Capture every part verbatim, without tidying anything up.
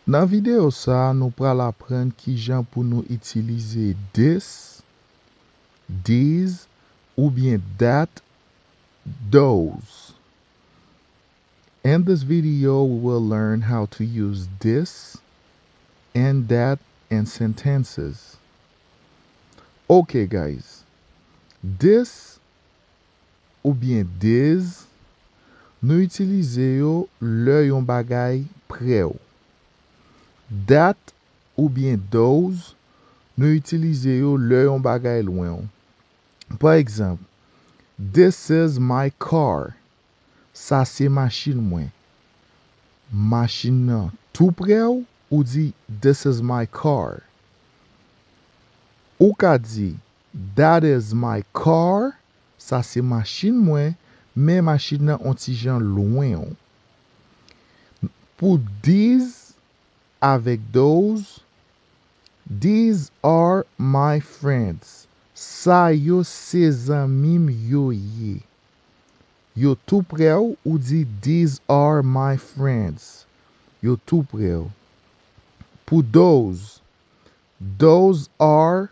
Nan videyo sa a, nou pral aprann kijan pou nou itilize this, these, oubyen that, those. In this video, we will learn how to use this and that in sentences. Ok, guys. This oubyen these, nou itilize yo lè yon bagay prè w. That oubyen those, nou itilize yo lè yon bagay lwen w. Pa egzanp, this is my car. Sa se machin mwen. Machin nan tou prè w, ou di, this is my car. Ou ka di, that is my car. Sa se machin mwen, men machin nan on ti jan lwen w. Pou these avèk those, these are my friends. Sa yo se zanmi m yo ye. Yo tou prè w, ou di, these are my friends. Yo tou prè w. Pou those, those are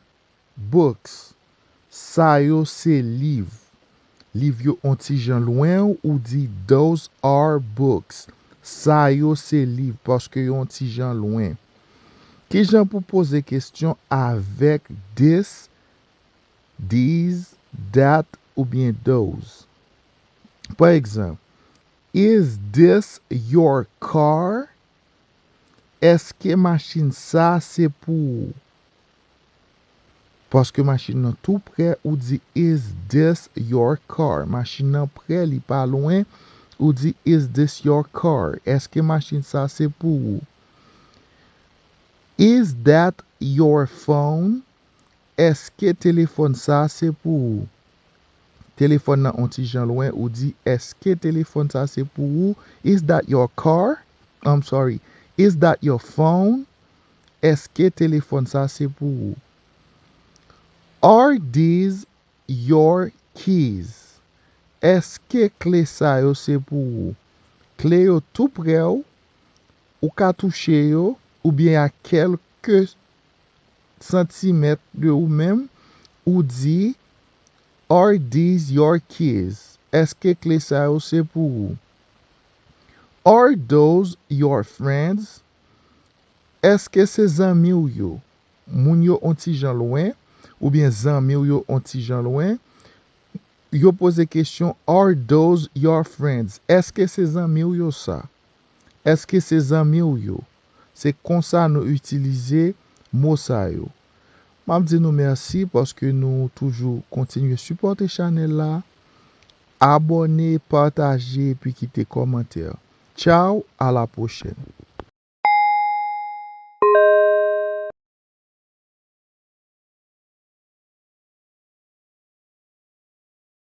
books. Sa yo se liv. Liv yo on ti jan lwen w, ou di, those are books. Sa yo se liv, paske yo on ti jan lwen. Kijan pou poze kesyon avèk this, these, that oubyen those? Pa egzanp, is this your car? Èske machin sa se pou ou? Paske machin nan tou prè, ou di, is this your car? Machin nan prè, li pa lwen, ou di, is this your car? Èske machin sa se pou ou? Is that your phone? Èske telefòn sa se pou ou? Telefòn nan on ti jan lwen, ou di, èske telefòn sa se pou ou? Is that your car? I'm sorry. Is that your phone? Èske telefòn sa se pou ou? Are these your keys? Èske kle sa yo se pou ou? Kle yo tou prè w, ou ka touche yo, oubyen a kèlke santimèt de ou menm, ou di, are these your keys? Èske kle sa yo se pou ou? Are those your friends? Èske se zanmi w yo? Moun yo on ti jan lwen, oubyen zanmi w yo on ti jan lwen, yo poze kesyon, are those your friends? Èske se zanmi w yo sa? Èske se zanmi w yo? Se konsa nou itilize mo sa yo. M ap di nou mèsi paske nou toujou kontinye sipòte chanèl la. Abòne, pataje, epi kite kòmantè. Tchaw, a la pwochèn.